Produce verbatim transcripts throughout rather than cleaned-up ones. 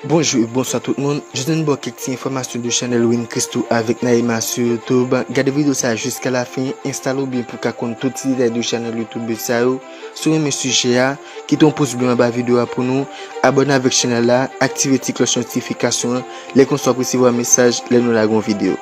Bonjou e bonswa tout moun. Jodi a nou ba w kèk ti enfòmasyon de chanèl Win Christoo avèk Naïma sou YouTube. Gade videyo sa a jiska lafen, enstale w byen pou w ka konn tout ti detay de chanèl YouTube sa yo. Si w renmen sijè a, kite yon pous ble anba videyo a pou nou, abòne avèk chanèl la, aktive ti klòch notifikasyon an, lè konsa w ap resevwa mesaj lè nou lage yon videyo.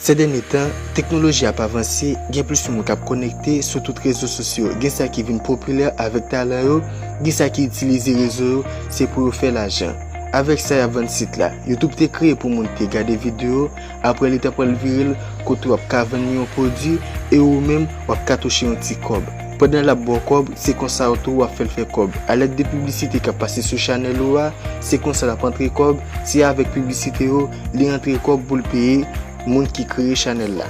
Sèdènye tan, teknoloji ap avanse, gen plis moun k ap konekte sou tout rezo sosyo. Gen sa ki vin popilè avèk talan yo, gen sa ki itilize rezo yo, se pou yo fè lajan. Avèk sa, y ap vann sit la. YouTube te kreye pou moun te gade videyo, apre li ta pral vire l kote w ap ka vann li yon pwodui, e ou menm, w ap ka touche yon ti kòb. Pandan l ap ba w kòb, se konsa w tou w ap fè l fè kòb. Alèd de piblisite k ap pase sou chanèl ou a, se konsa l ap antre kòb, se avèk piblisite yo, li antre kòb pou l peye moun ki kreye chanèl la.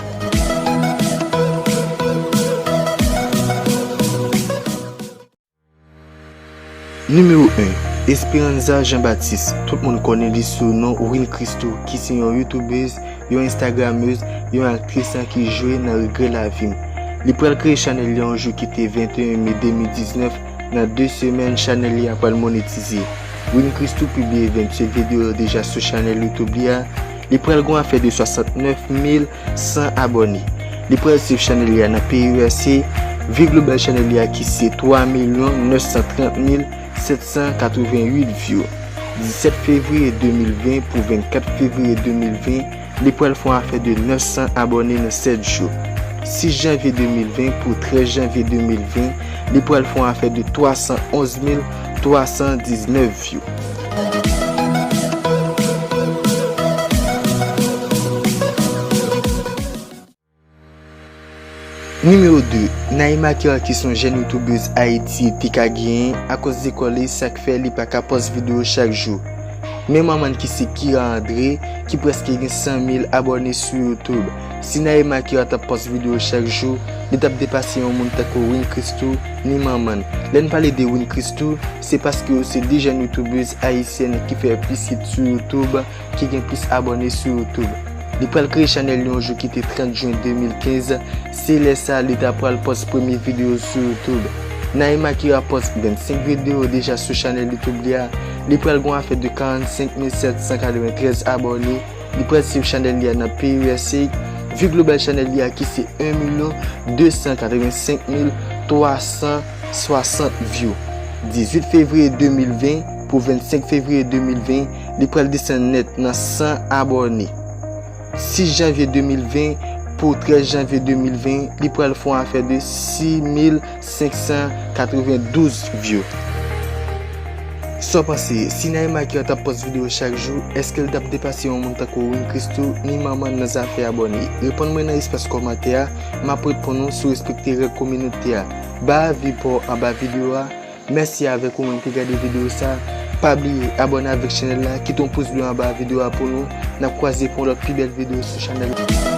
Nimewo en, Esperanza Jean Baptiste, tout moun konnen li sou non Win Christoo, ki se yon youtubèz, yon instagramèz, yon aktris an ki jwe nan regrè lavi m. Li pral kreye chanèl li yon jou ki te venteyen me de mil diznèf, nan de semèn chanèl li a pral monetize. Win Christoo pibliye vennsenk videyo deja sou chanèl YouTube li a. Li pral gon afè de swasantnèf mil san abòne. Li pral swiv chanèl li a nan peyi U S A. Vi global chanèl li a ki se twa milyon nèf san trant mil sèt san katreventuit view. Disèt fevriye de mil ven pou vennkat fevriye de mil ven, li pral fè yon afè de nèf san abòne nan sèt jou. Sis janvye de mil ven pou trèz janvye de mil ven, li pral fè yon afè de twa san onz mil twa san diznèf view. Nimewo de, Naïma Kira ki se yon jèn youtubèz Ayiti te ka genyen akoz lekòl li, sa k fè li pa ka pòs videyo chak jou. Men manman l ki se Kira André, ki prèske gen san mil abòne sou YouTube. Si Naïma Kira t ap pòs videyo chak jou, li t ap depase yon moun tankou Win Christoo, ni manman l. Lè n pale de Win Christoo, se paske yo se de jèn youtubèz ayisyèn ki fè plis hit sou YouTube, ki gen plis abòne sou YouTube. Li pral kreye chanèl li yon jou ki te trant jen de mil kenz. Se lè sa a li ta pral pòs premye videyo sou YouTube. Naïma Kira pòs vennsenk videyo deja sou chanèl YouTube li a. Li pral gon afè de karannsenk mil sèt san katreventrèz abòne. Li pral swiv chanèl li a nan peyi U S A. Vi global chanèl li a ki se en milyon de san katrevensenk mil twa san swasant view. Dizuit fevriye de mil ven pou vennsenk fevriye de mil ven, li pral desann nèt nan san abòne. Sis janvye de mil ven pou trèz janvye de mil ven, li pral fè yon afè de sis mil senk san katrevendouz view. Sa w panse, si Naïma Kira t ap pòs videyo chak jou, èske l t ap depase yon moun tankou Win Christoo ni manman l nan zafè abòne? Reponn mwen nan espas kòmantè a, m ap reponn ou si w respekte règ kominote a. Bay avi pa w anba videyo a. Mèsi avèk ou menm ki gade videyo sa. Pa bliye abòne avèk chanèl la, kite yon pous ble anba videyo a pou nou. N ap kwaze pou yon lòt pi bèl videyo sou chanèl la.